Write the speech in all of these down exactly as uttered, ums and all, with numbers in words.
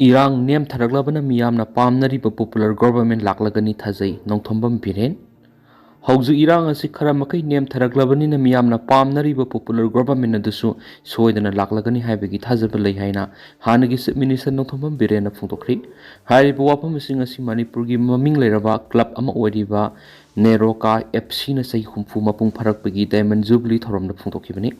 ꯏꯔꯥꯡ ꯅꯦꯝꯊꯔꯛꯂꯕꯅ ꯃꯤꯌꯥꯝꯅ ꯄꯥꯝꯅꯔꯤꯕ popular government ꯂꯥꯛꯂꯒꯅꯤ ꯊꯥꯖꯩ, ꯅꯣꯡꯊꯣꯝꯕꯝ ꯕꯤꯔꯦꯟ꯫ ꯍꯧꯖꯤꯛ ꯏꯔꯥꯡ ꯑꯁꯤ ꯈꯔ ꯃꯈꯩ ꯅꯦꯝꯊꯔꯛꯂꯕꯅꯤꯅ ꯃꯤꯌꯥꯝꯅ ꯄꯥꯝꯅꯔꯤꯕ popular government ꯑꯗꯨꯁꯨ ꯁꯣꯏꯗꯅ ꯂꯥꯛꯂꯒꯅꯤ ꯍꯥꯏꯕꯒꯤ ꯊꯥꯖꯕ ꯂꯩ ꯍꯥꯏꯅ ꯍꯥꯟꯅꯒꯤ Chief Minister ꯅꯣꯡꯊꯣꯝꯕꯝ ꯕꯤꯔꯦꯟꯅ ꯐꯣꯡꯗꯣꯛꯈ꯭ꯔꯤ꯫ ꯍꯥꯏꯔꯤꯕ ꯋꯥꯐꯝꯁꯤꯡ ꯑꯁꯤ ꯃꯅꯤꯄꯨꯔꯒꯤ ꯃꯃꯤꯡ ꯂꯩꯔꯕ club ꯑꯃ ꯑꯣꯏꯔꯤꯕ ꯅꯦꯔꯣꯀꯥ F Cꯅ ꯆꯍꯤ ꯍꯨꯝꯐꯨ ꯃꯄꯨꯡ ꯐꯥꯔꯛꯄꯒꯤ Diamond Jubilee ꯊꯧꯔꯝꯗ ꯐꯣꯡꯗꯣꯛꯈꯤꯕꯅꯤ꯫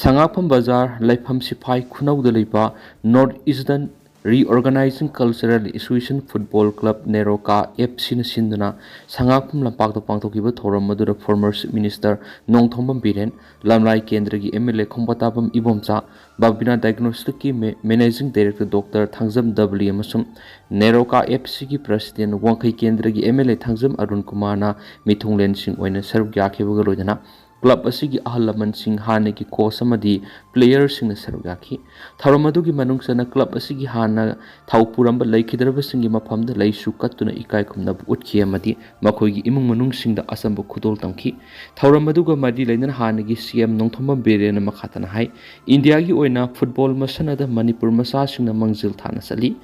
ꯁꯉꯥꯛꯐꯝ ꯕꯖꯥꯔ, ꯂꯩꯐꯝ ꯁꯤꯐꯥꯏ ꯈꯨꯅꯧꯗ ꯂꯩꯕ North Eastern Reorganizing Cultural Association Football Club NEROCA F Cꯅ ꯁꯤꯟꯗꯨꯅ ꯁꯉꯥꯛꯐꯝ ꯂꯝꯄꯥꯛꯇ ꯄꯥꯡꯊꯣꯛꯈꯤꯕ ꯊꯧꯔꯝ ꯑꯗꯨꯗ former Chief Minister Nongthombam Biren, ꯂꯝꯂꯥꯏ ꯀꯦꯟꯗ꯭ꯔꯒꯤ M L A ꯈꯣꯡꯕꯥꯇꯥꯕꯝ Ibomcha, ꯕꯥꯕꯤꯅꯥ Diagnosticꯀꯤ May-, Managing Director Doctor Thangjam W ꯑꯃꯁꯨꯡ ꯅꯦꯔꯣꯀꯥ F Cꯒꯤ President ꯋꯥꯡꯈꯩ ꯀꯦꯟꯗ꯭ꯔꯒꯤ M L A Thangjam Arun ꯀꯨꯃꯥꯔꯅ ꯃꯤꯊꯨꯡꯂꯦꯟꯁꯤꯡ ꯑꯣꯏꯅ ꯁꯔꯨꯛ ꯌꯥꯈꯤꯕꯒ ꯂꯣꯏꯅꯅ club ꯑꯁꯤꯒꯤ ꯑꯍꯜ ꯂꯃꯟꯁꯤꯡ, ꯍꯥꯟꯅꯒꯤ coach ꯑꯃꯗꯤ playerꯁꯤꯡꯅ ꯁꯔꯨꯛ ꯌꯥꯈꯤ꯫ ꯊꯧꯔꯝ ꯑꯗꯨꯒꯤ ꯃꯅꯨꯡ ꯆꯟꯅ club ꯑꯁꯤꯒꯤ ꯍꯥꯟꯅ ꯊꯧ ꯄꯨꯔꯝꯕ ꯂꯩꯈꯤꯗ꯭ꯔꯕꯁꯤꯡꯒꯤ ꯃꯐꯝꯗ ꯂꯩꯁꯨ ꯀꯠꯇꯨꯅ ꯏꯀꯥꯏ ꯈꯨꯝꯅꯕ ꯎꯠꯈꯤ ꯑꯃꯗꯤ ꯃꯈꯣꯏꯒꯤ ꯏꯃꯨꯡ ꯃꯅꯨꯡꯁꯤꯡꯗ ꯑꯆꯝꯕ ꯈꯨꯗꯣꯜ ꯇꯝꯈꯤ꯫ ꯊꯧꯔꯝ ꯑꯗꯨꯒ ꯃꯔꯤ ꯂꯩꯅꯅ ꯍꯥꯟꯅꯒꯤ C M ꯅꯣꯡꯊꯣꯝꯕꯝ ꯕꯤꯔꯦꯟꯅ ꯃꯈꯥ ꯇꯥꯅ ꯍꯥꯏ, ꯏꯟꯗꯤꯌꯥꯒꯤ ꯑꯣꯏꯅ football ꯃꯁꯥꯟꯅꯗ ꯃꯅꯤꯄꯨꯔ ꯃꯆꯥꯁꯤꯡꯅ ꯃꯥꯡꯖꯤꯜ ꯊꯥꯅ ꯆꯠꯂꯤ꯫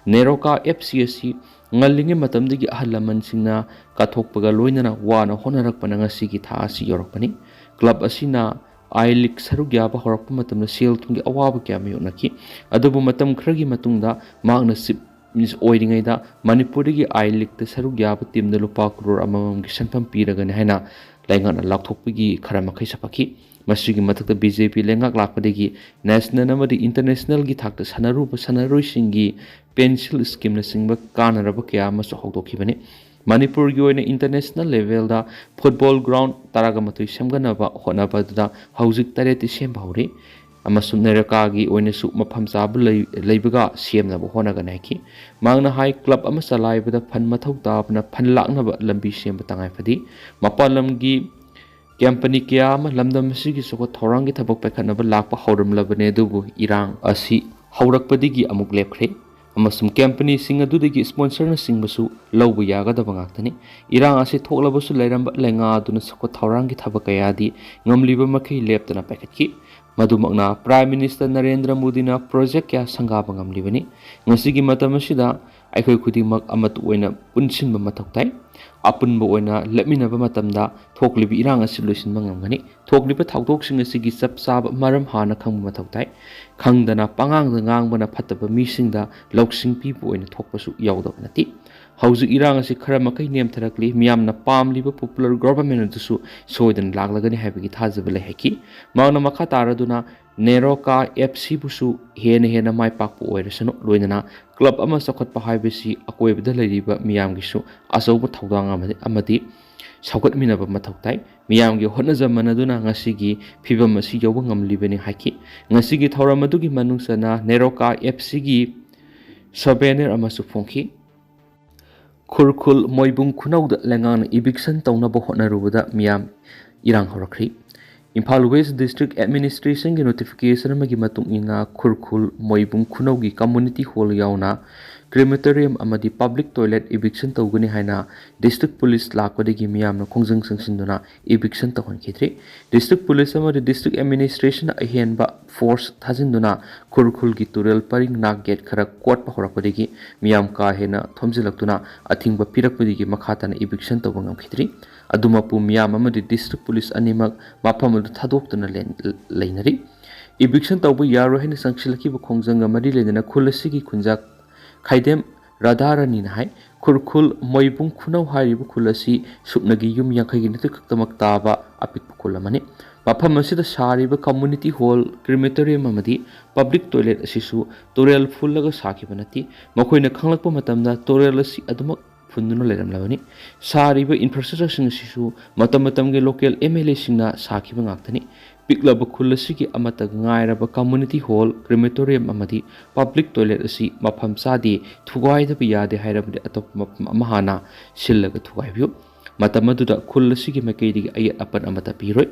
ꯅꯦꯔꯣꯀꯥ F C ꯑꯁꯤ ꯉꯜꯂꯤꯉꯩ ꯃꯇꯝꯗꯒꯤ ꯑꯍꯜ ꯂꯃꯟꯁꯤꯡꯅ ꯀꯠꯊꯣꯛꯄꯒ ꯂꯣꯏꯅꯅ ꯋꯥꯅ ꯍꯣꯠꯅꯔꯛꯄꯅ ꯉꯁꯤꯒꯤ ꯊꯥꯛ ꯑꯁꯤ ꯌꯧꯔꯛꯄꯅꯤ꯫ Club ꯑꯁꯤꯅ I League ꯁꯔꯨꯛ ꯌꯥꯕ ꯍꯧꯔꯛꯄ ꯃꯇꯝꯗ ꯁꯦꯜ ꯊꯨꯝꯒꯤ ꯑꯋꯥꯕ ꯀꯌꯥ ꯃꯥꯌꯣꯛꯅꯈꯤ꯫ ꯑꯗꯨꯕꯨ ꯃꯇꯝ ꯈꯔꯒꯤ ꯃꯇꯨꯡꯗ ꯃꯍꯥꯛꯅ Chief Minister ꯑꯣꯏꯔꯤꯉꯩꯗ ꯃꯅꯤꯄꯨꯔꯗꯒꯤ I Leagueꯇ ꯁꯔꯨꯛ ꯌꯥꯕ teamꯗ ꯂꯨꯄꯥ ꯀ꯭ꯔꯣꯔ ꯑꯃꯃꯝꯒꯤ ꯁꯦꯟꯐꯝ ꯄꯤꯔꯒꯅꯤ ꯍꯥꯏꯅ ꯂꯩꯉꯥꯛꯅ ꯂꯥꯎꯊꯣꯛꯄꯒꯤ ꯈꯔ ꯃꯈꯩ ꯁꯥꯐꯈꯤ꯫ ꯃꯁꯤꯒꯤ ꯃꯊꯛꯇ B J P ꯂꯩꯉꯥꯛ ꯂꯥꯛꯄꯗꯒꯤ national ꯑꯃꯗꯤ internationalꯒꯤ ꯊꯥꯛꯇ ꯁꯥꯟꯅꯔꯨꯕ ꯁꯥꯟꯅꯔꯣꯏꯁꯤꯡꯒꯤ pencil schemeꯅꯆꯤꯡꯕ ꯀꯥꯟꯅꯔꯕ ꯀꯌꯥ ꯑꯃꯁꯨ ꯍꯧꯗꯣꯛꯈꯤꯕꯅꯤ꯫ ꯃꯅꯤꯄꯨꯔꯒꯤ ꯑꯣꯏꯅ international levelꯗ football ground ꯇꯔꯥꯒ ꯃꯥꯊꯣꯏ ꯁꯦꯝꯒꯠꯅꯕ ꯍꯣꯠꯅꯕꯗꯨꯗ ꯍꯧꯖꯤꯛ ꯇꯔꯦꯠꯇꯤ ꯁꯦꯝꯕ ꯍꯧꯔꯤ ꯑꯃꯁꯨꯡ ꯅꯦꯔꯣꯀꯥꯒꯤ ꯑꯣꯏꯅꯁꯨ ꯃꯐꯝ ꯆꯥꯕ ꯂꯩ-, ꯂꯩꯕꯒ ꯁꯦꯝꯅꯕ ꯍꯣꯠꯅꯒꯅꯤ ꯍꯥꯏꯈꯤ꯫ ꯃꯍꯥꯛꯅ ꯍꯥꯏ, club ꯑꯃ ꯆꯂꯥꯏꯕꯗ fund ꯃꯊꯧ ꯇꯥꯕꯅ fund ꯂꯥꯛꯅꯕ ꯂꯝꯕꯤ ꯁꯦꯝꯕ ꯇꯉꯥꯏ ꯐꯗꯦ꯫ ꯃꯄꯥꯟ ꯂꯝꯒꯤ company ꯀꯌꯥ ꯑꯃ ꯂꯝꯗꯝ ꯑꯁꯤꯒꯤ ꯆꯥꯎꯈꯠ ꯊꯧꯔꯥꯡꯒꯤ ꯊꯕꯛ ꯄꯥꯏꯈꯠꯅꯕ ꯂꯥꯛꯄ ꯍꯧꯔꯝꯂꯕꯅꯤ, ꯑꯗꯨꯕꯨ ꯏꯔꯥꯡ ꯑꯁꯤ ꯍꯧꯔꯛꯄꯗꯒꯤ ꯑꯃꯨꯛ ꯂꯦꯞꯈ꯭ꯔꯦ ꯑꯃꯁꯨꯡ companyꯁꯤꯡ ꯑꯗꯨꯗꯒꯤ sponsorꯅꯆꯤꯡꯕꯁꯨ ꯂꯧꯕ ꯌꯥꯒꯗꯕ ꯉꯥꯛꯇꯅꯤ꯫ ꯏꯔꯥꯡ ꯑꯁꯤ ꯊꯣꯛꯂꯕꯁꯨ ꯂꯩꯔꯝꯕ ꯂꯩꯉꯥꯛ ꯑꯗꯨꯅ ꯆꯥꯎꯈꯠ ꯊꯧꯔꯥꯡꯒꯤ ꯊꯕꯛ ꯀꯌꯥꯗꯤ ꯉꯝꯂꯤꯕ ꯃꯈꯩ ꯂꯦꯞꯇꯅ ꯄꯥꯏꯈꯠꯈꯤ꯫ ꯃꯗꯨꯃꯛꯅ Prime Minister ꯅꯔꯦꯟꯗ꯭ꯔ ꯃꯣꯗꯤꯅ ꯄ꯭ꯔꯣꯖꯦꯛ ꯀꯌꯥ ꯁꯪꯒꯥꯕ ꯉꯝꯂꯤꯕꯅꯤ꯫ ꯉꯁꯤꯒꯤ ꯃꯇꯝ ꯑꯁꯤꯗ ꯑꯩꯈꯣꯏ ꯈꯨꯗꯤꯡꯃꯛ ꯑꯃꯠꯇ ꯑꯣꯏꯅ ꯄꯨꯟꯁꯤꯟꯕ ꯃꯊꯧ ꯇꯥꯏ꯫ ꯑꯄꯨꯟꯕ ꯑꯣꯏꯅ ꯂꯦꯞꯃꯤꯟꯅꯕ ꯃꯇꯝꯗ ꯊꯣꯛꯂꯤꯕ ꯏꯔꯥꯡ ꯑꯁꯤ ꯂꯣꯏꯁꯤꯟꯕ ꯉꯝꯒꯅꯤ꯫ ꯊꯣꯛꯂꯤꯕ ꯊꯧꯗꯣꯛꯁꯤꯡ ꯑꯁꯤꯒꯤ ꯆꯞ ꯆꯥꯕ ꯃꯔꯝ ꯍꯥꯟꯅ ꯈꯪꯕ ꯃꯊꯧ ꯇꯥꯏ꯫ ꯈꯪꯗꯅ ꯄꯉꯥꯡꯗ ꯉꯥꯡꯕꯅ ꯐꯠꯇꯕ ꯃꯤꯁꯤꯡꯗ ꯂꯧꯁꯤꯡ ꯄꯤꯕ ꯑꯣꯏꯅ ꯊꯣꯛꯄꯁꯨ ꯌꯥꯎꯗꯕ ꯅꯠꯇꯦ꯫ ꯍꯧꯖꯤꯛ ꯏꯔꯥꯡ ꯑꯁꯤ ꯈꯔ ꯃꯈꯩ ꯅꯦꯝꯊꯔꯛꯂꯤ꯫ ꯃꯤꯌꯥꯝꯅ ꯄꯥꯝꯂꯤꯕ popular government ꯑꯗꯨꯁꯨ ꯁꯣꯏꯗꯅ ꯂꯥꯛꯂꯒꯅꯤ ꯍꯥꯏꯕꯒꯤ ꯊꯥꯖꯕ ꯂꯩ ꯍꯥꯏꯈꯤ꯫ ꯃꯍꯥꯛꯅ ꯃꯈꯥ ꯇꯥꯔꯗꯨꯅ ꯅꯦꯔꯣꯀꯥ ꯑꯦꯐ ꯁꯤꯕꯨꯁꯨ ꯍꯦꯟꯅ ꯍꯦꯟꯅ ꯃꯥꯏ ꯄꯥꯛꯄ ꯑꯣꯏꯔꯁꯅꯨ, ꯂꯣꯏꯅꯅ club ꯑꯃ ꯆꯥꯎꯈꯠꯄ ꯍꯥꯏꯕꯁꯤ ꯑꯀꯣꯏꯕꯗ ꯂꯩꯔꯤꯕ ꯃꯤꯌꯥꯝꯒꯤꯁꯨ ꯑꯆꯧꯕ ꯊꯧꯗꯥꯡ ꯑꯃꯗꯤ, ꯑꯃꯗꯤ ꯁꯧꯒꯠꯃꯤꯟꯅꯕ ꯃꯊꯧ ꯇꯥꯏ꯫ ꯃꯤꯌꯥꯝꯒꯤ ꯍꯣꯠꯅꯖꯃꯟ ꯑꯗꯨꯅ ꯉꯁꯤꯒꯤ ꯐꯤꯕꯝ ꯑꯁꯤ ꯌꯧꯕ ꯉꯝꯂꯤꯕꯅꯤ ꯍꯥꯏꯈꯤ꯫ ꯉꯁꯤꯒꯤ ꯊꯧꯔꯝ ꯑꯗꯨꯒꯤ ꯃꯅꯨꯡ ꯆꯟꯅ ꯅꯦꯔꯣꯀꯥ ꯑꯦꯐ ꯁꯤꯒꯤ souvenir ꯑꯃꯁꯨ ꯐꯣꯡꯈꯤ꯫ ꯈꯨꯔꯈꯨꯜ ꯃꯣꯏꯕꯨꯡ ꯈꯨꯅꯧꯗ ꯂꯩꯉꯥꯛꯅ eviction ꯇꯧꯅꯕ ꯍꯣꯠꯅꯔꯨꯕꯗ ꯃꯤꯌꯥꯝ ꯏꯔꯥꯡ ꯍꯧꯔꯛꯈ꯭ꯔꯤ꯫ ꯏꯝꯐꯥꯜ West District Administrationꯒꯤ notification ꯑꯃꯒꯤ ꯃꯇꯨꯡ ꯏꯟꯅ ꯈꯨꯔꯈꯨꯜ ꯃꯣꯏꯕꯨꯡ ꯈꯨꯅꯧꯒꯤ community hall ꯌꯥꯎꯅ crematorium ꯑꯃꯗꯤ public toilet eviction ꯇꯧꯒꯅꯤ ꯍꯥꯏꯅ district police ꯂꯥꯛꯄꯗꯒꯤ ꯃꯤꯌꯥꯝꯅ ꯈꯣꯡꯖꯪ ꯆꯪꯁꯤꯟꯗꯨꯅ eviction ꯇꯧꯍꯟꯈꯤꯗ꯭ꯔꯤ꯫ District police ꯑꯃꯗꯤ district administrationꯅ ꯑꯍꯦꯟꯕ force ꯊꯥꯖꯤꯟꯗꯨꯅ ꯈꯨꯔꯈꯨꯜꯒꯤ ꯇꯨꯔꯦꯜ ꯄꯔꯤꯡ ꯅꯥꯛ gate ꯈꯔ ꯀꯣꯠꯄ ꯍꯧꯔꯛꯄꯗꯒꯤ ꯃꯤꯌꯥꯝ ꯀꯥ ꯍꯦꯟꯅ ꯊꯣꯝꯖꯤꯜꯂꯛꯇꯨꯅ ꯑꯊꯤꯡꯕ ꯄꯤꯔꯛꯄꯗꯒꯤ ꯃꯈꯥ ꯇꯥꯅ eviction ꯇꯧꯕ ꯉꯝꯈꯤꯗ꯭ꯔꯤ꯫ ꯑꯗꯨꯃꯛꯄꯨ ꯃꯤꯌꯥꯝ ꯑꯃꯗꯤ district police ꯑꯅꯤꯃꯛ ꯃꯐꯝ ꯑꯗꯨ ꯊꯥꯗꯣꯛꯇꯨꯅ ꯂꯦꯟ-, ꯂꯩꯅꯔꯤ꯫ Eviction ꯇꯧꯕ ꯌꯥꯔꯣꯏ ꯍꯥꯏꯅ ꯆꯪꯁꯤꯜꯂꯛꯈꯤꯕ ꯈꯣꯡꯖꯪꯒ ꯃꯔꯤ ꯂꯩꯅꯅ ꯈꯨꯜ ꯑꯁꯤꯒꯤ ꯈꯨꯟꯖꯥ ꯈꯥꯏꯗꯦꯝ ꯔꯥꯙꯥꯔꯥꯅꯤꯅ ꯍꯥꯏ, ꯈꯨꯔꯈꯨꯜ ꯃꯣꯏꯕꯨꯡ ꯈꯨꯅꯧ ꯍꯥꯏꯔꯤꯕ ꯈꯨꯜ ꯑꯁꯤ ꯁꯨꯞꯅꯒꯤ ꯌꯨꯝ ꯌꯥꯡꯈꯩꯒꯤ ꯅꯤꯊꯣꯏ ꯈꯛꯇꯃꯛ ꯇꯥꯕ ꯑꯄꯤꯛꯄ ꯈꯨꯜ ꯑꯃꯅꯤ꯫ ꯃꯐꯝ ꯑꯁꯤꯗ ꯁꯥꯔꯤꯕ community hall, crematorium ꯑꯃꯗꯤ public toilet ꯑꯁꯤꯁꯨ ꯇꯨꯔꯦꯜ ꯐꯨꯜꯂꯒ ꯁꯥꯈꯤꯕ ꯅꯠꯇꯦ꯫ ꯃꯈꯣꯏꯅ ꯈꯪꯂꯛꯄ ꯃꯇꯝꯗ ꯇꯨꯔꯦꯜ ꯑꯁꯤ ꯑꯗꯨꯃꯛ ꯐꯨꯟꯗꯨꯅ ꯂꯩꯔꯝꯂꯕꯅꯤ꯫ ꯁꯥꯔꯤꯕ infrastructureꯁꯤꯡ ꯑꯁꯤꯁꯨ ꯃꯇꯝ ꯃꯇꯝꯒꯤ local MLAꯁꯤꯡꯅ ꯁꯥꯈꯤꯕ ꯉꯥꯛꯇꯅꯤ꯫ ꯄꯤꯛꯂꯕ ꯈꯨꯜ ꯑꯁꯤꯒꯤ ꯑꯃꯠꯇ ꯉꯥꯏꯔꯕ community hall, crematorium ꯑꯃꯗꯤ public toilet ꯑꯁꯤ ꯃꯐꯝ ꯆꯥꯗꯦ, ꯊꯨꯒꯥꯏꯗꯕ ꯌꯥꯗꯦ ꯍꯥꯏꯔꯕꯗꯤ ꯑꯇꯣꯞꯄ ꯃꯐꯝ ꯑꯃ ꯍꯥꯟꯅ ꯁꯤꯜꯂꯒ ꯊꯨꯒꯥꯏꯕꯤꯌꯨ꯫ ꯃꯇꯝ ꯑꯗꯨꯗ ꯈꯨꯜ ꯑꯁꯤꯒꯤ ꯃꯥꯏꯀꯩꯗꯒꯤ ꯑꯌꯦꯠ ꯑꯄꯟ ꯑꯃꯠꯇ ꯄꯤꯔꯣꯏ꯫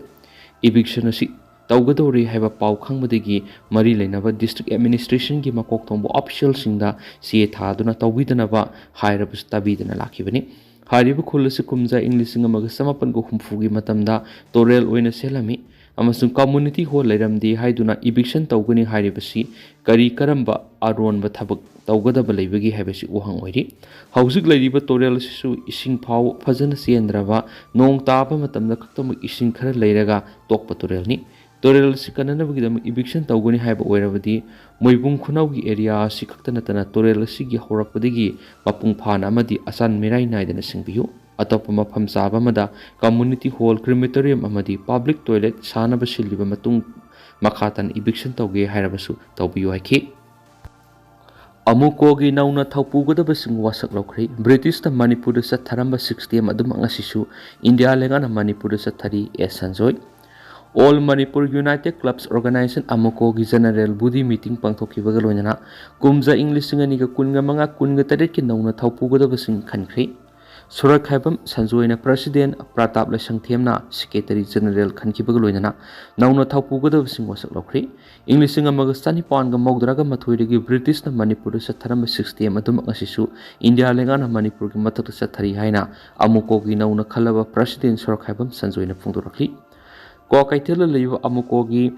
Eviction ꯑꯁꯤ ꯇꯧꯒꯗꯧꯔꯤ ꯍꯥꯏꯕ ꯄꯥꯎ ꯈꯪꯕꯗꯒꯤ ꯃꯔꯤ ꯂꯩꯅꯕ district administrationꯒꯤ ꯃꯀꯣꯛ ꯊꯣꯡꯕ officialꯁꯤꯡꯗ ꯆꯦ ꯊꯥꯗꯨꯅ ꯇꯧꯕꯤꯗꯅꯕ ꯍꯥꯏꯔꯕꯁꯨ ꯇꯥꯕꯤꯗꯅ ꯂꯥꯛꯈꯤꯕꯅꯤ꯫ ꯍꯥꯏꯔꯤꯕ ꯈꯨꯜ ꯑꯁꯤ ꯀꯨꯝꯖꯥ ꯏꯪ ꯂꯤꯁꯤꯡ ꯑꯃꯒ ꯆꯃꯥꯄꯟꯒ ꯍꯨꯝꯐꯨꯒꯤ ꯃꯇꯝꯗ ꯇꯨꯔꯦꯜ ꯑꯣꯏꯅ ꯁꯦꯜꯂꯝꯃꯤ꯫ ꯑꯃꯁꯨꯡ community hall ꯂꯩꯔꯝꯗꯦ ꯍꯥꯏꯗꯨꯅ eviction ꯇꯧꯒꯅꯤ ꯍꯥꯏꯔꯤꯕꯁꯤ ꯀꯔꯤ ꯀꯔꯝꯕ ꯑꯔꯣꯟꯕ ꯊꯕꯛ ꯇꯧꯒꯗꯕ ꯂꯩꯕꯒꯦ ꯍꯥꯏꯕꯁꯤ ꯋꯥꯍꯪ ꯑꯣꯏꯔꯤ꯫ ꯍꯧꯖꯤꯛ ꯂꯩꯔꯤꯕ ꯇꯨꯔꯦꯜ ꯑꯁꯤꯁꯨ ꯏꯁꯤꯡ ꯐꯥꯎ ꯐꯖꯅ ꯆꯦꯟꯗ꯭ꯔꯕ, ꯅꯣꯡ ꯇꯥꯕ ꯃꯇꯝꯗ ꯈꯛꯇꯃꯛ ꯏꯁꯤꯡ ꯈꯔ ꯂꯩꯔꯒ ꯇꯣꯛꯄ ꯇꯨꯔꯦꯜꯅꯤ꯫ ꯇꯨꯔꯦꯜ ꯑꯁꯤ ꯀꯟꯅꯅꯕꯒꯤꯗꯃꯛ eviction ꯇꯧꯒꯅꯤ ꯍꯥꯏꯕ ꯑꯣꯏꯔꯕꯗꯤ, ꯃꯣꯏꯕꯨꯡ ꯈꯨꯅꯧꯒꯤ area ꯑꯁꯤ ꯈꯛꯇ ꯅꯠꯇꯅ ꯇꯨꯔꯦꯜ ꯑꯁꯤꯒꯤ ꯍꯧꯔꯛꯄꯗꯒꯤ ꯃꯄꯨꯡ ꯐꯥꯅ ꯑꯃꯗꯤ ꯑꯆꯥꯟ ꯃꯤꯔꯥꯏ ꯅꯥꯏꯗꯅ ꯁꯦꯡꯕꯤꯌꯨ꯫ ꯑꯇꯣꯞꯄ ꯃꯐꯝ ꯆꯥꯕ ꯑꯃꯗ community hall, crematorium ꯑꯃꯗꯤ public toilet ꯁꯥꯅꯕ ꯁꯤꯜꯂꯤꯕ ꯃꯇꯨꯡ ꯃꯈꯥ ꯇꯥꯅ eviction ꯇꯧꯒꯦ ꯍꯥꯏꯔꯕꯁꯨ ꯇꯧꯕꯤꯌꯨ ꯍꯥꯏꯈꯤ꯫ ꯑꯃꯨꯀꯣꯒꯤ ꯅꯧꯅ ꯊꯧꯄꯨꯒꯗꯕꯁꯤꯡ ꯋꯥꯁꯛ ꯂꯧꯈ꯭ꯔꯦ꯫ ꯕ꯭ꯔꯤꯇꯤꯁꯅ ꯃꯅꯤꯄꯨꯔꯗ ꯆꯠꯊꯔꯝꯕ system ꯑꯗꯨꯃꯛ ꯉꯁꯤꯁꯨ ꯏꯟꯗꯤꯌꯥ ꯂꯩꯉꯥꯛꯅ ꯃꯅꯤꯄꯨꯔꯗ ꯆꯠꯊꯔꯤ, ꯑꯦꯁ Sanjoy. All Manipur United Clubs Organization, ꯑꯃꯨꯀꯣꯒꯤ general body meeting ꯄꯥꯡꯊꯣꯛꯈꯤꯕꯒ ꯂꯣꯏꯅꯅ ꯀꯨꯝꯖꯥ ꯏꯪ ꯂꯤꯁꯤꯡ ꯑꯅꯤꯒ ꯀꯨꯟꯒ ꯃꯉꯥ ꯀꯨꯟꯒ ꯇꯔꯦꯠꯀꯤ ꯅꯧꯅ ꯊꯧꯄꯨꯒꯗꯕꯁꯤꯡ ꯈꯟꯈ꯭ꯔꯦ꯫ ꯁꯣꯔꯛꯈꯥꯏꯕꯝ ꯁꯟꯖꯣꯏꯅ president, ꯄ꯭ꯔꯇꯥꯞ ꯂꯥꯏꯁꯪꯊꯦꯝꯅ secretary general ꯈꯟꯈꯤꯕꯒ ꯂꯣꯏꯅꯅ ꯅꯧꯅ ꯊꯧꯄꯨꯒꯗꯕꯁꯤꯡ ꯋꯥꯁꯛ ꯂꯧꯈ꯭ꯔꯦ꯫ ꯏꯪ ꯂꯤꯁꯤꯡ ꯑꯃꯒ ꯆꯅꯤꯄꯥꯟꯒ ꯃꯧꯗ꯭ꯔꯥꯒ ꯃꯥꯊꯣꯏꯗꯒꯤ ꯕ꯭ꯔꯤꯇꯤꯁꯅ ꯃꯅꯤꯄꯨꯔꯗ ꯆꯠꯊꯔꯝꯕ system ꯑꯗꯨꯃꯛ ꯉꯁꯤꯁꯨ ꯏꯟꯗꯤꯌꯥ ꯂꯩꯉꯥꯛꯅ ꯃꯅꯤꯄꯨꯔꯒꯤ ꯃꯊꯛꯇ ꯆꯠꯊꯔꯤ ꯍꯥꯏꯅ ꯑꯃꯨꯀꯣꯒꯤ ꯅꯧꯅ ꯈꯜꯂꯕ president ꯁꯣꯔꯛꯈꯥꯏꯕꯝ ꯁꯟꯖꯣꯏꯅ ꯐꯣꯡꯗꯣꯔꯛꯂꯤ꯫ ꯀ꯭ꯋꯥꯀꯩꯊꯦꯜꯗ ꯂꯩꯕ ꯑꯃꯨꯀꯣꯒꯤ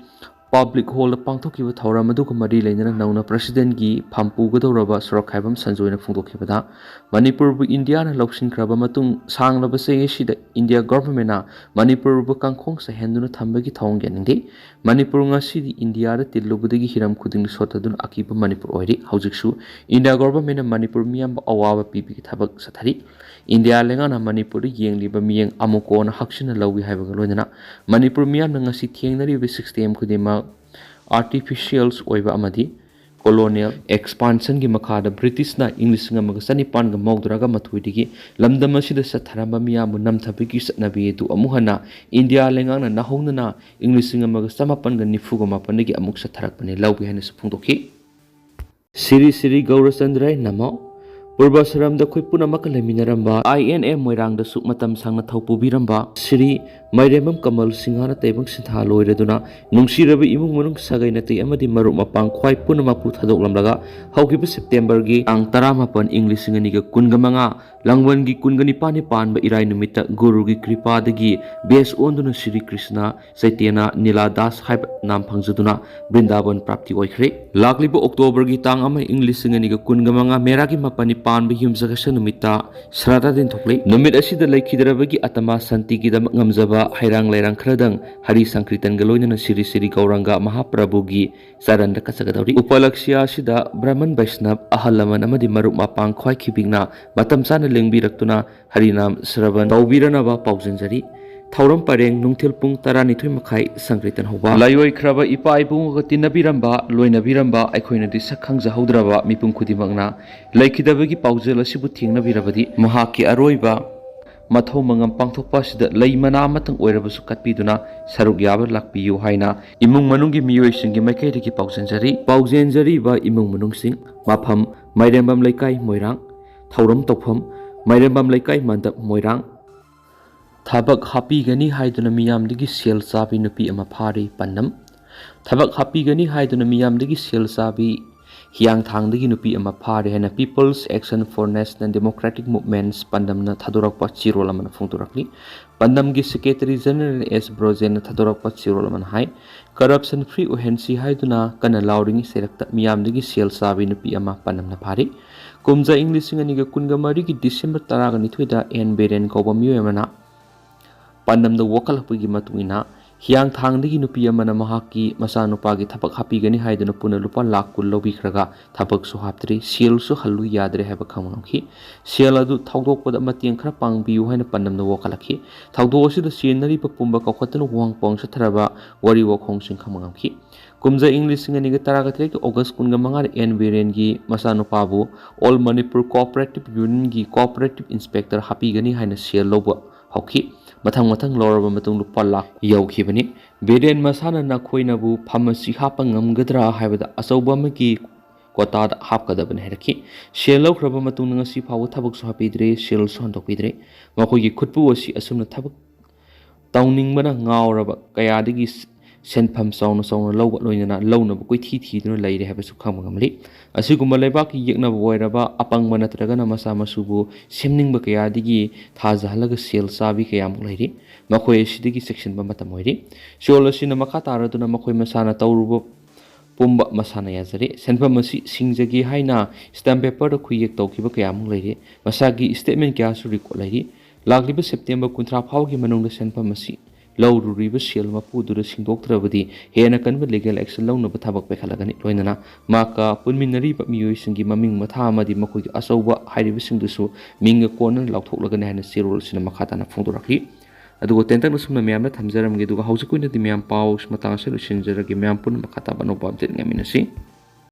public hallꯗ ꯄꯥꯡꯊꯣꯛꯈꯤꯕ ꯊꯧꯔꯝ ꯑꯗꯨꯒ ꯃꯔꯤ ꯂꯩꯅꯅ ꯅꯧꯅ presidentꯒꯤ ꯐꯝ ꯄꯨꯒꯗꯧꯔꯕ ꯁꯣꯔꯛꯈꯥꯏꯕꯝ ꯁꯟꯖꯣꯏꯅ ꯐꯣꯡꯗꯣꯛꯈꯤꯕꯗ, ꯃꯅꯤꯄꯨꯔꯕꯨ ꯏꯟꯗꯤꯌꯥꯅ ꯂꯧꯁꯤꯟꯈ꯭ꯔꯕ ꯃꯇꯨꯡ ꯁꯥꯡꯂꯕ ꯆꯍꯤ ꯑꯁꯤꯗ ꯏꯟꯗꯤꯌꯥ governmentꯅ ꯃꯅꯤꯄꯨꯔꯕꯨ ꯀꯥꯡꯈꯣꯡ ꯆꯥꯏꯍꯟꯗꯨꯅ ꯊꯝꯕꯒꯤ ꯊꯧꯑꯣꯡ ꯌꯥꯅꯤꯡꯗꯦ꯫ ꯃꯅꯤꯄꯨꯔ ꯉꯁꯤꯗꯤ ꯏꯟꯗꯤꯌꯥꯗ ꯇꯤꯜꯂꯨꯕꯗꯒꯤ ꯍꯤꯔꯝ ꯈꯨꯗꯤꯡꯗ ꯁꯣꯠꯊꯗꯨꯅ ꯑꯀꯤꯕ ꯃꯅꯤꯄꯨꯔ ꯑꯣꯏꯔꯤ꯫ ꯍꯧꯖꯤꯛꯁꯨ ꯏꯟꯗꯤꯌꯥ governmentꯅ ꯃꯅꯤꯄꯨꯔ ꯃꯤꯌꯥꯝꯕꯨ ꯑꯋꯥꯕ ꯄꯤꯕꯒꯤ ꯊꯕꯛ ꯆꯠꯊꯔꯤ꯫ ꯏꯟꯗꯤꯌꯥ ꯂꯩꯉꯥꯛꯅ ꯃꯅꯤꯄꯨꯔꯗ ꯌꯦꯡꯂꯤꯕ ꯃꯤꯠꯌꯦꯡ ꯑꯃꯨꯛ ꯀꯣꯟꯅ ꯍꯛꯆꯤꯟꯅ ꯂꯧꯏ ꯍꯥꯏꯕꯒ ꯂꯣꯏꯅꯅ ꯃꯅꯤꯄꯨꯔ ꯃꯤꯌꯥꯝꯅ ꯉꯁꯤ ꯊꯦꯡꯅꯔꯤꯕ system ꯈꯨꯗꯤꯡꯃꯛ artificials ꯑꯣꯏꯕ ꯑꯃꯗꯤ colonial expansionꯒꯤ ꯃꯈꯥꯗ ꯕ꯭ꯔꯤꯇꯤꯁꯅ ꯏꯪ ꯂꯤꯁꯤꯡ ꯑꯃꯒ ꯆꯅꯤꯄꯥꯟꯒ ꯃꯧꯗ꯭ꯔꯥꯒ ꯃꯥꯊꯣꯏꯗꯒꯤ ꯂꯝꯗꯝ ꯑꯁꯤꯗ ꯆꯠꯊꯔꯝꯕ ꯃꯤꯌꯥꯝꯕꯨ ꯅꯝꯊꯕꯒꯤ ꯆꯠꯅꯕꯤ ꯑꯗꯨ ꯑꯃꯨꯛ ꯍꯟꯅ ꯏꯟꯗꯤꯌꯥ ꯂꯩꯉꯥꯛꯅ ꯅꯧꯍꯧꯅꯅ ꯏꯪ ꯂꯤꯁꯤꯡ ꯑꯃꯒ ꯆꯃꯥꯄꯟꯒ ꯅꯤꯐꯨꯒ ꯃꯥꯄꯟꯗꯒꯤ ꯑꯃꯨꯛ ꯆꯠꯊꯔꯛꯄꯅꯤ ꯂꯧꯏ ꯍꯥꯏꯅꯁꯨ ꯐꯣꯡꯗꯣꯛꯈꯤ꯫ ꯁꯤꯔꯤ ꯁꯤꯔꯤ ꯒꯧꯔꯆꯟꯗ꯭ꯔꯥꯏ ꯅꯃꯣ꯫ ꯄꯨꯔꯕꯁꯔꯝꯗ ꯑꯩꯈꯣꯏ ꯄꯨꯝꯅꯃꯛꯀ ꯂꯩꯃꯤꯟꯅꯔꯝꯕ, ꯑꯥꯏ ꯑꯦꯟ ꯑꯦ ꯃꯣꯏꯔꯥꯡꯗꯁꯨ ꯃꯇꯝ ꯁꯥꯡꯅ ꯊꯧ ꯄꯨꯕꯤꯔꯝꯕ ꯁ꯭ꯔꯤ ꯃꯥꯏꯔꯦꯝꯕꯝ ꯀꯃꯜ ꯁꯤꯡꯍꯅ ꯇꯥꯏꯕꯪ ꯁꯤꯟꯊꯥ ꯂꯣꯏꯔꯗꯨꯅ, ꯅꯨꯡꯁꯤꯔꯕ ꯏꯃꯨꯡ ꯃꯅꯨꯡ, ꯁꯥꯒꯩ ꯅꯥꯇꯩ ꯑꯃꯗꯤ ꯃꯔꯨꯞ ꯃꯄꯥꯡ ꯈ꯭ꯋꯥꯏ ꯄꯨꯝꯅꯃꯛꯄꯨ ꯊꯥꯗꯣꯛꯂꯝꯂꯒ, ꯍꯧꯈꯤꯕ ꯁꯦꯞꯇꯦꯝꯕꯔꯒꯤ ꯇꯥꯡ ꯇꯔꯥꯃꯥꯄꯟ, ꯏꯪ ꯂꯤꯁꯤꯡ ꯑꯅꯤꯒ ꯀꯨꯟꯒ ꯃꯉꯥ, ꯂꯥꯡꯕꯟꯒꯤ ꯀꯨꯟꯒ ꯅꯤꯄꯥꯟꯅꯤ ꯄꯥꯟꯕ ꯏꯔꯥꯏ ꯅꯨꯃꯤꯠꯇ ꯒꯨꯔꯨꯒꯤ ꯀ꯭ꯔꯤꯄꯥꯗꯒꯤ ꯕꯦꯁ ꯑꯣꯟꯗꯨꯅ ꯁ꯭ꯔꯤ ꯀ꯭ꯔꯤꯁꯅ ꯆꯩꯇꯟꯌ ꯅꯤꯂꯥ ꯗꯥꯁ ꯍꯥꯏꯕ ꯅꯥꯝ ꯐꯪꯖꯗꯨꯅ ꯕ꯭ꯔꯤꯟꯗꯥꯕꯟ ꯄ꯭ꯔꯥꯞꯇꯤ ꯑꯣꯏꯈ꯭ꯔꯦ꯫ ꯂꯥꯛꯂꯤꯕ ꯑꯣꯛꯇꯣꯕꯔꯒꯤ ꯇꯥꯡ ꯑꯃ, ꯏꯪ ꯂꯤꯁꯤꯡ ꯑꯅꯤꯒ ꯀꯨꯟꯒ ꯃꯉꯥ, ꯃꯦꯔꯥꯒꯤ ꯃꯥꯄꯟꯅꯤ ꯄꯥꯟꯕ ꯌꯨꯝꯁꯀꯩꯁ ꯅꯨꯃꯤꯠꯇ ꯁ꯭ꯔꯥꯗꯥ ꯊꯣꯛꯂꯤ꯫ ꯅꯨꯃꯤꯠ ꯑꯁꯤꯗ ꯂꯩꯈꯤꯗ꯭ꯔꯕꯒꯤ ꯑꯇꯃꯥ ꯁꯥꯟꯇꯤꯒꯤꯗꯃꯛ ꯉꯝꯖꯕ ꯍꯩꯔꯥꯡ ꯂꯩꯔꯥꯡ ꯈꯔꯗꯪ ꯍꯔꯤ ꯁꯪꯀ꯭ꯔꯤꯇꯟꯒ ꯂꯣꯏꯅꯅ ꯁ꯭ꯔꯤ ꯁ꯭ꯔꯤ ꯒꯧꯔꯥꯡꯒ ꯃꯍꯥꯄ꯭ꯔꯚꯨꯒꯤ ꯆꯔꯟꯗ ꯀꯠꯆꯒꯗꯧꯔꯤ꯫ ꯎꯄꯂꯛꯁ꯭ꯌ ꯑꯁꯤꯗ ꯕ꯭ꯔꯍꯃꯟ ꯕꯩꯁꯅꯕ, ꯑꯍꯜ ꯂꯃꯟ ꯑꯃꯗꯤ ꯃꯔꯨꯞ ꯃꯄꯥꯡ ꯈ꯭ꯋꯥꯏ ꯈꯤꯕꯤꯛꯅ ꯃꯇꯝ ꯆꯥꯅ ꯂꯦꯡꯕꯤꯔꯛꯇꯨꯅ ꯍꯔꯤꯅꯥꯝ ꯁ꯭ꯔꯕꯟ ꯇꯧꯕꯤꯔꯅꯕ ꯄꯥꯎꯖꯦꯟꯖꯔꯤ꯫ ꯊꯧꯔꯝ ꯄꯔꯦꯡ ꯅꯨꯡꯊꯤꯜ ꯄꯨꯡ ꯇꯔꯥꯅꯤꯊꯣꯏ ꯃꯈꯥꯏ ꯁꯪꯀ꯭ꯔꯤꯇꯟ ꯍꯧꯕ꯫ ꯂꯥꯏꯑꯣꯏꯈ꯭ꯔꯕ ꯏꯄꯥ ꯏꯕꯨꯡꯒ ꯇꯤꯟꯅꯕꯤꯔꯝꯕ, ꯂꯣꯏꯅꯕꯤꯔꯝꯕ ꯑꯩꯈꯣꯏꯅꯗꯤ ꯁꯛ ꯈꯪꯖꯍꯧꯗ꯭ꯔꯕ ꯃꯤꯄꯨꯝ ꯈꯨꯗꯤꯡꯃꯛꯅ ꯂꯩꯈꯤꯗꯕꯒꯤ ꯄꯥꯎꯖꯦꯜ ꯑꯁꯤꯕꯨ ꯊꯦꯡꯅꯕꯤꯔꯕꯗꯤ ꯃꯍꯥꯛꯀꯤ ꯑꯔꯣꯏꯕ ꯃꯊꯧ ꯃꯉꯝ ꯄꯥꯡꯊꯣꯛꯄ ꯑꯁꯤꯗ ꯂꯩ ꯃꯅꯥ ꯑꯃꯇꯪ ꯑꯣꯏꯔꯕꯁꯨ ꯀꯠꯄꯤꯗꯨꯅ ꯁꯔꯨꯛ ꯌꯥꯕ ꯂꯥꯛꯄꯤꯌꯨ ꯍꯥꯏꯅ ꯏꯃꯨꯡ ꯃꯅꯨꯡꯒꯤ ꯃꯤꯑꯣꯏꯁꯤꯡꯒꯤ ꯃꯥꯏꯀꯩꯗꯒꯤ ꯄꯥꯎꯖꯦꯟꯖꯔꯤ꯫ ꯄꯥꯎꯖꯦꯟꯖꯔꯤꯕ ꯏꯃꯨꯡ ꯃꯅꯨꯡꯁꯤꯡ: ꯃꯐꯝ: ꯃꯥꯏꯔꯦꯝꯕꯝ ꯂꯩꯀꯥꯏ, ꯃꯣꯏꯔꯥꯡ꯫ ꯊꯧꯔꯝ ꯇꯧꯐꯝ: ꯃꯥꯏꯔꯦꯝꯕꯝ ꯂꯩꯀꯥꯏ ꯃꯟꯗꯞ, ꯃꯣꯏꯔꯥꯡ꯫ ꯊꯕꯛ ꯍꯥꯞꯄꯤꯒꯅꯤ ꯍꯥꯏꯗꯨꯅ ꯃꯤꯌꯥꯝꯗꯒꯤ ꯁꯦꯜ ꯆꯥꯕꯤ ꯅꯨꯄꯤ ꯑꯃ ꯐꯥꯔꯤ, ꯄꯥꯟꯗꯝ: ꯊꯕꯛ ꯍꯥꯞꯄꯤꯒꯅꯤ ꯍꯥꯏꯗꯨꯅ ꯃꯤꯌꯥꯝꯗꯒꯤ ꯁꯦꯜ ꯆꯥꯕꯤ ꯍꯤꯌꯥꯡꯊꯥꯡꯗꯒꯤ ꯅꯨꯄꯤ ꯑꯃ ꯐꯥꯔꯦ ꯍꯥꯏꯅ People's Action for National Democratic Movement's, ꯄꯥꯟꯗꯝꯅ ꯊꯥꯗꯣꯔꯛꯄ ꯆꯦꯔꯣꯜ ꯑꯃꯅ ꯐꯣꯡꯗꯣꯔꯛꯂꯤ꯫ ꯄꯥꯟꯗꯝꯒꯤ ꯁꯦꯀ꯭ꯔꯦꯇꯔꯤ ꯖꯦꯅꯔꯦꯜ ꯑꯦꯁ ꯕ꯭ꯔꯣꯖꯦꯟꯅ ꯊꯥꯗꯣꯔꯛꯄ ꯆꯦꯔꯣꯜ ꯑꯃꯅ ꯍꯥꯏ, ꯀꯔꯞꯁꯟ ꯐ꯭ꯔꯤ ꯑꯣꯏꯍꯟꯁꯤ ꯍꯥꯏꯗꯨꯅ ꯀꯟꯅ ꯂꯥꯎꯔꯤꯉꯩ ꯆꯩꯔꯛꯇ ꯃꯤꯌꯥꯝꯗꯒꯤ ꯁꯦꯜ ꯆꯥꯕꯤ ꯅꯨꯄꯤ ꯑꯃ ꯄꯥꯟꯗꯝꯅ ꯐꯥꯔꯤ꯫ ꯀꯨꯝꯖꯥ ꯏꯪ ꯂꯤꯁꯤꯡ ꯑꯅꯤꯒ ꯀꯨꯟꯒ ꯃꯔꯤꯒꯤ ꯗꯤꯁꯦꯝꯕꯔ ꯇꯔꯥꯒ ꯅꯤꯊꯣꯏꯗ ꯑꯦꯟ ꯕꯤꯔꯦꯟ ꯀꯧꯕ ꯃꯤꯑꯣꯏ ꯑꯃꯅ ꯄꯥꯟꯗꯝꯗ ꯋꯥꯀꯠꯂꯛꯄꯒꯤ ꯃꯇꯨꯡ ꯏꯟꯅ, ꯍꯤꯌꯥꯡꯊꯥꯡꯗꯒꯤ ꯅꯨꯄꯤ ꯑꯃꯅ ꯃꯍꯥꯛꯀꯤ ꯃꯆꯥꯅꯨꯄꯥꯒꯤ ꯊꯕꯛ ꯍꯥꯞꯄꯤꯒꯅꯤ ꯍꯥꯏꯗꯨꯅ ꯄꯨꯟꯅ ꯂꯨꯄꯥ ꯂꯥꯈ ꯀꯨꯟ ꯂꯧꯕꯤꯈ꯭ꯔꯒ, ꯊꯕꯛꯁꯨ ꯍꯥꯞꯇ꯭ꯔꯤ, ꯁꯦꯜꯁꯨ ꯍꯜꯂꯨ ꯌꯥꯗ꯭ꯔꯦ ꯍꯥꯏꯕ ꯈꯪꯕ ꯉꯝꯈꯤ꯫ ꯁꯦꯜ ꯑꯗꯨ ꯊꯧꯗꯣꯛꯄꯗ ꯃꯇꯦꯡ ꯈꯔ ꯄꯥꯡꯕꯤꯌꯨ ꯍꯥꯏꯅ ꯄꯥꯟꯗꯝꯗ ꯋꯥꯀꯠꯂꯛꯈꯤ꯫ ꯊꯧꯗꯣꯛ ꯑꯁꯤꯗ ꯆꯦꯟꯅꯔꯤꯕ ꯄꯨꯝꯕ ꯀꯧꯈꯠꯇꯨꯅ ꯋꯥꯍꯪ ꯄꯥꯎꯍꯪ ꯆꯠꯊꯔꯕ ꯋꯥꯔꯤ ꯋꯥꯈꯣꯡꯁꯤꯡ ꯈꯪꯕ ꯉꯝꯈꯤ꯫ ꯀꯨꯝꯖꯥ ꯏꯪ ꯂꯤꯁꯤꯡ ꯑꯅꯤꯒ ꯇꯔꯥꯒ ꯇꯔꯦꯠꯀꯤ ꯑꯣꯒꯁ ꯀꯨꯟꯒ ꯃꯉꯥꯗ ꯑꯦꯟ ꯕꯤꯔꯦꯟꯒꯤ ꯃꯆꯥꯅꯨꯄꯥꯕꯨ ꯑꯣꯜ ꯃꯅꯤꯄꯨꯔ ꯀꯣꯑꯣꯄꯔꯦꯇꯤꯚ ꯌꯨꯅꯤꯌꯟꯒꯤ ꯀꯣꯑꯣꯄꯔꯦꯇꯤꯚ ꯏꯟꯁꯄꯦꯛꯇꯔ ꯍꯥꯞꯄꯤꯒꯅꯤ ꯍꯥꯏꯅ ꯁꯦꯜ ꯂꯧꯕ ꯍꯧꯈꯤ꯫ ꯃꯊꯪ ꯃꯊꯪ ꯂꯧꯔꯕ ꯃꯇꯨꯡ ꯂꯨꯄꯥ ꯂꯥꯈ ꯌꯧꯈꯤꯕꯅꯤ꯫ ꯕꯤꯔꯦꯟ ꯃꯁꯥꯅ ꯅꯈꯣꯏꯅꯕꯨ ꯐꯝ ꯑꯁꯤ ꯍꯥꯞꯄ ꯉꯝꯒꯗ꯭ꯔꯥ ꯍꯥꯏꯕꯗ ꯑꯆꯧꯕ ꯑꯃꯒꯤ ꯀꯣꯇꯥꯗ ꯍꯥꯞꯀꯗꯕꯅꯤ ꯍꯥꯏꯔꯛꯈꯤ꯫ ꯁꯦꯜ ꯂꯧꯈ꯭ꯔꯕ ꯃꯇꯨꯡꯗ ꯉꯁꯤ ꯐꯥꯎꯕ ꯊꯕꯛꯁꯨ ꯍꯥꯞꯄꯤꯗ꯭ꯔꯦ, ꯁꯦꯜꯁꯨ ꯍꯟꯗꯣꯛꯄꯤꯗ꯭ꯔꯦ꯫ ꯃꯈꯣꯏꯒꯤ ꯈꯨꯠꯄꯨ ꯑꯁꯤ ꯑꯁꯨꯝꯅ ꯊꯕꯛ ꯇꯧꯅꯤꯡꯕꯅ ꯉꯥꯎꯔꯕ ꯀꯌꯥꯗꯒꯤ ꯁ-, ꯁꯦꯟꯐꯝ ꯆꯥꯎꯅ ꯆꯥꯎꯅ ꯂꯧꯕ, ꯂꯣꯏꯅꯅ ꯂꯧꯅꯕ ꯀꯣꯏꯊꯤ ꯊꯤꯗꯨꯅ ꯂꯩꯔꯦ ꯍꯥꯏꯕꯁꯨ ꯈꯪꯕ ꯉꯝꯂꯤ꯫ ꯑꯁꯤꯒꯨꯝꯕ ꯂꯩꯕꯥꯛꯀꯤ ꯌꯦꯛꯅꯕ ꯑꯣꯏꯔꯕ ꯑꯄꯪꯕ ꯅꯠꯇ꯭ꯔꯒꯅ ꯃꯆꯥ ꯃꯁꯨꯕꯨ ꯁꯦꯝꯅꯤꯡꯕ ꯀꯌꯥꯗꯒꯤ ꯊꯥꯖꯍꯜꯂꯒ ꯁꯦꯜ ꯆꯥꯕꯤ ꯀꯌꯥꯃꯨꯛ ꯂꯩꯔꯤ꯫ ꯃꯈꯣꯏ ꯑꯁꯤꯗꯒꯤ ꯆꯦꯛꯁꯤꯟꯕ ꯃꯇꯝ ꯑꯣꯏꯔꯤ꯫ ꯁꯤꯑꯣꯜ ꯑꯁꯤꯅ ꯃꯈꯥ ꯇꯥꯔꯗꯨꯅ ꯃꯈꯣꯏ ꯃꯁꯥꯅ ꯇꯧꯔꯨꯕ ꯄꯨꯝꯕ ꯃꯁꯥꯅ ꯌꯥꯖꯔꯦ꯫ ꯁꯦꯟꯐꯝ ꯑꯁꯤ ꯁꯤꯡꯖꯒꯦ ꯍꯥꯏꯅ stamp paperꯗ ꯈꯨꯌꯦꯛ ꯇꯧꯈꯤꯕ ꯀꯌꯥꯃꯨꯛ ꯂꯩꯔꯤ꯫ ꯃꯁꯥꯒꯤ statement ꯀꯌꯥꯁꯨ record ꯂꯩꯔꯤ꯫ ꯂꯥꯛꯂꯤꯕ September ꯀꯨꯟꯊ꯭ꯔꯥ ꯐꯥꯎꯒꯤ ꯃꯅꯨꯡꯗ ꯁꯦꯟꯐꯝ ꯑꯁꯤ ꯂꯧꯔꯨꯔꯤꯕ ꯁꯦꯜ ꯃꯄꯨꯗꯨꯗ ꯁꯤꯡꯗꯣꯛꯇ꯭ꯔꯕꯗꯤ ꯍꯦꯟꯅ ꯀꯟꯕ legal action ꯂꯧꯅꯕ ꯊꯕꯛ ꯄꯥꯏꯈꯠꯂꯒꯅꯤ꯫ ꯂꯣꯏꯅꯅ ꯃꯍꯥꯛꯀ ꯄꯨꯟꯃꯤꯟꯅꯔꯤꯕ ꯃꯤꯑꯣꯏꯁꯤꯡꯒꯤ ꯃꯃꯤꯡ ꯃꯊꯥ ꯑꯃꯗꯤ ꯃꯈꯣꯏꯒꯤ ꯑꯆꯧꯕ ꯍꯥꯏꯔꯤꯕꯁꯤꯡꯗꯨꯁꯨ ꯃꯤꯡꯒ ꯀꯣꯟꯅꯅ ꯂꯥꯎꯊꯣꯛꯂꯒꯅꯤ ꯍꯥꯏꯅ ꯁꯤꯑꯣꯜ ꯑꯁꯤꯅ ꯃꯈꯥ ꯇꯥꯅ ꯐꯣꯡꯗꯣꯔꯛꯂꯤ꯫ ꯑꯗꯨꯒ ꯇꯦꯟꯇꯛꯅ ꯁꯨꯝꯅ ꯃꯌꯥꯝꯗ ꯊꯝꯖꯔꯝꯒꯦ꯫ ꯑꯗꯨꯒ ꯍꯧꯖꯤꯛꯀꯤ ꯑꯣꯏꯅꯗꯤ ꯃꯌꯥꯝ ꯄꯥꯎ ꯃꯇꯥꯡ ꯑꯁꯤ ꯂꯣꯏꯁꯤꯟꯖꯔꯒꯦ꯫ ꯃꯌꯥꯝ ꯄꯨꯟꯅ ꯃꯈꯥ ꯇꯥꯕ ꯑꯅꯧꯕ update ꯉꯥꯏꯃꯤꯟꯅꯁꯤ꯫